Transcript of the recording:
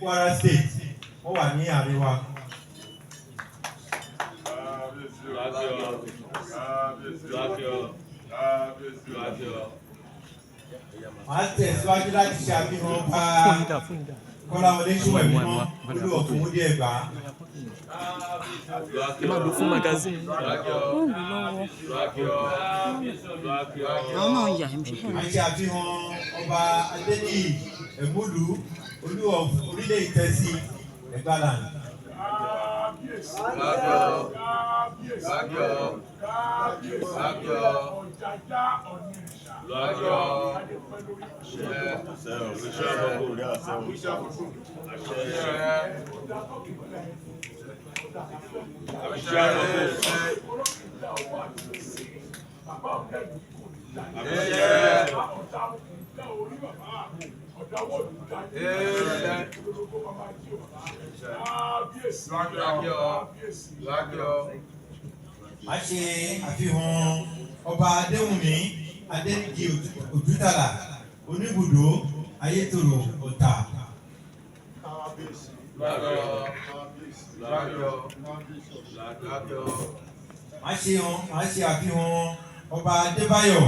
Kwara State, wọ́n wà ní àárín wa. Màá tẹ̀síwájú láti ṣe àfihàn ọba Kọ́láwọlé Ṣówẹ̀mímọ́, Olú of Owódé Ẹ̀gbá. Ẹ máa lò fún magazine. Ó ń lò lọ́wọ́. Àwọn náà ń yà ẹ́ ṣe. A ṣe àfihàn ọba Adéníyì Ẹ̀múlú, Olú of Orílẹ̀ Ìtẹ̀sí, Ẹ̀gbáland. A ṣe àfihàn ọba Adéwùnmí Adéníjì Òdútàlà, Oníbùdó Ayétòrò Ọ̀tà. A ṣe àfihàn ọba Adébáyọ̀